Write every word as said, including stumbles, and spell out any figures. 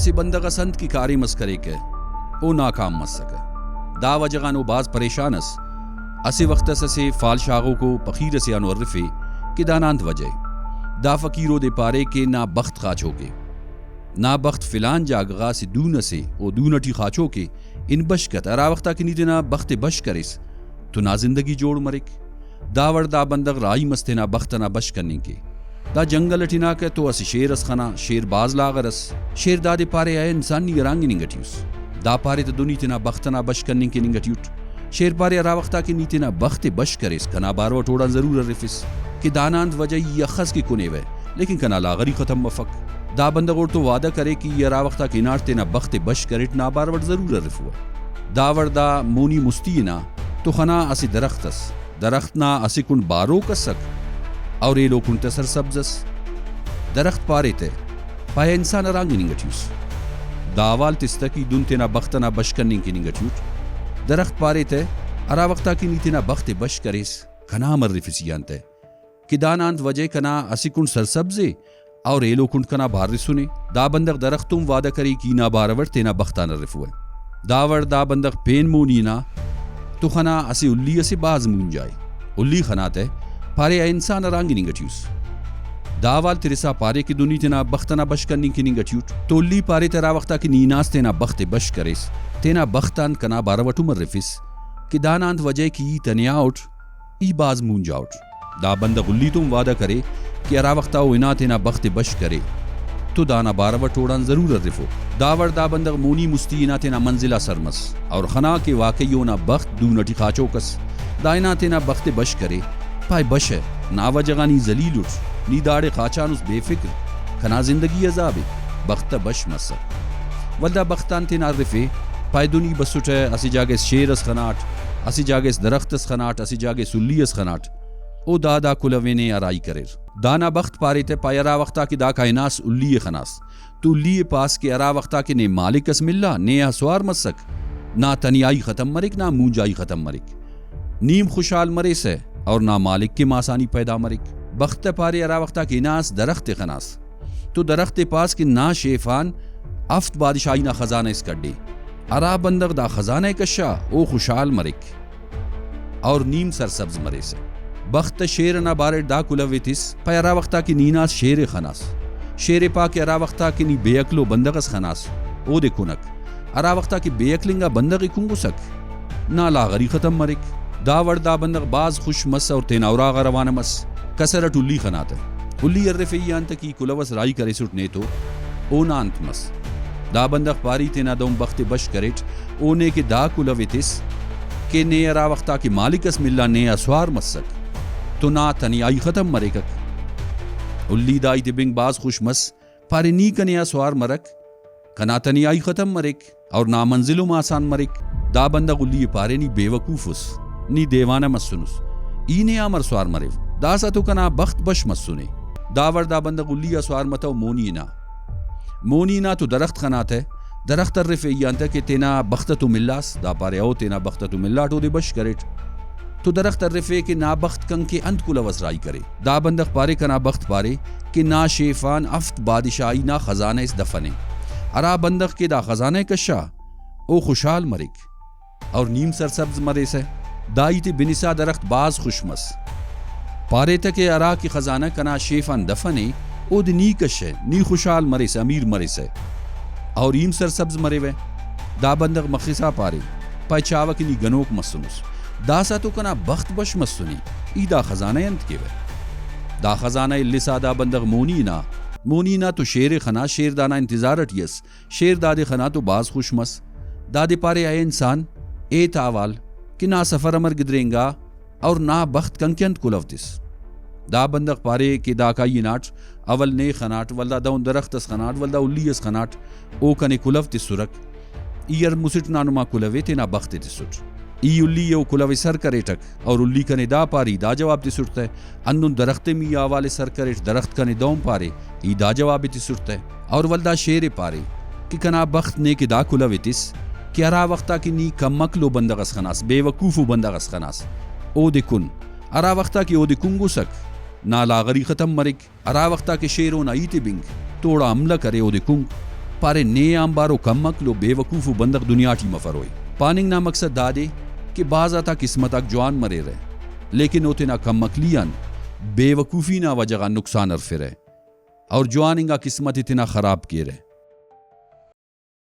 اسہ بندغ ئس انت کہ کاریم ئس کریکہ، او ناکام مسکہ۔ دا وجہ غان او بھاز پریشان ئس۔ اسہ وخت ئس اسہ فال شاغوکو پخیر ئسے آنو ہرفے کہ دانا انت وجہ ءِ؟ دا فقیر اودے پارے کہ نا بخت خاچوکے۔ نا بخت فلان جاگہ غا اسہ دون ئسے، او دون ئٹی خاچوکے، ہن بش کت۔ ہرا وختا کہ نی تینا بخت ءِ بش کریس تو نا زندگی جوڑ مریک۔ دا وڑ دا بندغ راہی مس تینا بخت ئنا بش کننگ کے۔ دا جنگل ئٹی ہناکہ تو اسہ شیر ئس خنا، شیر بھاز لاغر ئس۔ شیر دادے پارے، اے انسان، نی ہرانگ ہننگ ئٹی اس؟ دا پارے تہ دو نی تینا بخت ئنا بش کننگ کننگ ئٹی اٹ۔ شیر پارے، ہرا وختا کہ نی تینا بخت ءِ بش کریس، کنا بارو ئٹ اوڑان ضرور ہرفس کہ دانا انت وجہ ای اخس کہ کنیوہ، لیکن کنا لاغری ختم مفک۔ دا بندغ اوڑتون وعدہ کرے کہ ای ہرا وختا کہ ہناٹ تینا بخت ءِ بش کریٹ، نا بارو ئٹ ضرور ہرفوہ۔ دا وڑ دا مونی مستی ہنا تو خنا اسہ درخت ئس۔ درخت نا اسہ کنڈ باروک ئسک اور ایلو کنڈ تہ سرسبز ئس۔ درخت پارے تہ، پائے انسان ہرانگ ہننگ ئٹی اس؟ دا حوال تس تہ کہ ای دن تینا بخت ئنا بش کننگ کننگ ئٹی اٹ۔ درخت پارے تہ، ہرا وختا کہ نی تینا بخت ءِ بش کریس، کنا امر ہرفس ای آن تہ؟ کہ دانا انت وجہ ءِ؟ کنا اسہ کنڈ سرسبز ءِ اور ایلو کنڈ کنا بارسنے۔ دا بندغ درخت تون وعدہ کرے کہ ای نا بارو ئٹ تینا بخت آن ہرفوہ۔ دا وڑ دا بندغ پین مونی ہنا تو خنا اسہ ہلی ئسے بھاز مونجا ءِ۔ ہلی خنا تہ، پارے، اے انسان، ہرانگ ہننگ ئٹی اس؟ دا حوال ترسا پارے کہ دو نی تینا بخت ئنا بش کننگ کننگ ئٹی اٹ۔ تو ہلی پارے تہ، ہرا وختا کہ نی ہناس تینا بخت ءِ بش کریس، تینا بخت آن کنا بارو ئٹ ہم ہرفس کہ دانا انت وجہ ءِ کہ ای تنیا اٹ، ای بھاز مونجا اٹ۔ دا بندغ ہلی تون وعدہ کرے کہ ہرا وختا او ہنا تینا بخت ءِ بش کرے تو دانا بارو ئٹ اوڑان ضرور ہرفو۔ دا وڑ دا بندغ مونی مستی ہنا تینا منزل آ سر مس اور خنا کہ واقعی اونا بخت دون ئٹی خاچوک ئس۔ دا ہنا تینا بخت ءِ بش کرے، پائے، بشہ، نا وجہ غان ای ذلیل اٹ، نی داڑے خاچانس بے فکر، کنا زندگی عذاب ءِ، بخت تہ بش مسہ۔ ولدا بخت آن تینا ہرفے، پائے، دن ای بسٹہ، اسہ جاگہ اس شیر اس خناٹ، اسہ جاگہ اس درخت اس خناٹ، اسہ جاگہ اس ہلی اس خناٹ۔ او دا دا کلہو ءِ نے ہرائی کریر۔ دانا بخت پارے تہ، پائے، ہرا وختا کہ داکا ہناس، ہلی ءِ خناس، تو ہلی ءِ پاس کہ ہرا وختا کہ نے مالک اس ملا، نے آ سوار مسک، نا تنیائی ختم مریک، نا مونجائی ختم مریک۔ نیم خوشحال مریسہ اور نا مالک کہ ماسانی پیدا مریک۔ بخت تہ پارے، ہرا وختا کہ ہناس، درخت ءِ خناس، تو درخت ءِ پاس کہ نا شیف آن ہفت بادشاہی نا خزانہ اس کڈے۔ ہرا بندغ دا خزانہ ءِ کشا، او خوشحال مریک اور نیم سرسبز مریسہ۔ بخت تہ شیر ئنا بارٹ دا کلہو ءِ تس، پائے، ہرا وختا کہ نی ہناس، شیر ءِ خناس۔ شیر ءِ پا کہ ہرا وختا کہ نی بے عقلو بندغ اس خناس، اودے کنک۔ ہرا وختا کہ بے عقل انگا بندغ ءِ کنگسک، نا لاغری ختم مریک۔ دا وڑ دا بندغ بھاز خوش مس اور تینا اراغا روانہ مس۔ کسر اٹ ہلی خناتہ۔ ہلی ہرفے ای آن تہ کہ ای کلہو اس راہی کریسٹ نے تو اونا انت مس؟ دا بندغ پاری تینا دہن بخت ءِ بش کریٹ، او نے کہ دا کلہو ءِ تس کہ نے ہرا وختا کہ مالک اس ملا نے آ سوار مسک تو نا تنیائی ختم مریکک۔ ہلی دا ہیت ءِ بنگ بھاز خوش مس، پارے، نی کنے آ سوار مرک، کنا تنیائی ختم مریک اور نا منزل ہم آسان مریک۔ دا بندغ ہلی ءِ پارے، نی بے وقوف اس، نی دیوانہ مسنس، ای نے آ امر سوار مریو؟ داسہ تو کنا بخت بش مسنے۔ دا وڑ دا بندغ ہلی آ سوار متو مونی ہنا۔ مونی ہنا تو درخت خناتہ، درخت ہرفے ای آن تہ کہ تینا بخت اتون ملاس؟ دا پارے، او، تینا بخت اتون ملاٹ، اودے بش کریٹ۔ تو درخت ہرفے کہ نا بخت کنکہ انت کلہو اس راہی کرے؟ دا بندغ پارے، کنا بخت پارے کہ نا شیف آن ہفت بادشاہی نا خزانہ اس دفنے۔ ہرا بندغ کہ دا خزانہ ءِ کشا، او خوشحال مریک اور نیم سرسبز مریسہ۔ دا ہیت ءِ بنسا درخت بھاز خوش مس۔ پارے تہ کہ ہرا کہ خزانہ کنا شیف آن دفنے، اودے نی کشہ، نی خوشحال مریسہ، امیر مریسہ اور ایم سرسبز مریوہ۔ دا بندغ مخسا پارے، پائے، چاوہ کہ نی گنوک مسنس، داسہ تو کنا بخت بش مسنے، ای دا خزانہ ءِ انت کیوہ؟ دا خزانہ ءِ السا دا بندغ مونی ہنا، مونی ہنا تو شیر ءِ خنا، شیر دانا انتظار ئٹی ئس۔ شیر دادے خنا تو بھاز خوش مس۔ دادے پارے، اے انسان، ایت حوال کہ نا سفر امر گدرینگا اور نا بخت کنکہ انت کلہو تس؟ دا بندغ پارے کہ داکا ای ہناٹ، اول نے خناٹ، ولدا دہن درخت اس خناٹ، ولدا ہلی اس خناٹ، او کنے کلہو تسرک۔ ای ہر مسٹ نا نما کلہو ءِ، تینا بخت ءِ تسٹ۔ ای ہلی ءِ او کلہو ءِ سر کریٹک۔ اور ہلی کنے دا پاری، دا جواب تسٹ تہ، ہندن درخت ءِ ای حوال ءِ سر کریٹ، درخت کنے دہن پارے، ای دا جواب ءِ تسٹ تہ۔ اور ولدا شیر ءِ پارے کہ کنا بخت نے کہ دا کلہو ءِ تس کہ ہرا وختا کہ نی کم عقل و بندغ اس خناس، بے وقوف و بندغ اس خناس، اودے کن، ہرا وختا کہ اودے کنگسک، نا لاغری ختم مریک۔ ہرا وختا کہ شیر اونا ہیت ءِ بنگ تو اوڑا حملہ کرے، اودے کنگ۔ پارے، نے آنبار و کم عقل و بے وقوف و بندغ دنیا ٹی مفروئے۔ پاننگ نا مقصد دادے کہ بھاز آتا قسمت آک جوان مریرہ، لیکن او تینا کم عقلی آن بے وقوفی نا وجہ غان نقصان ہرفرہ اور جوان انگا قسمت ءِ تینا خراب کیرہ۔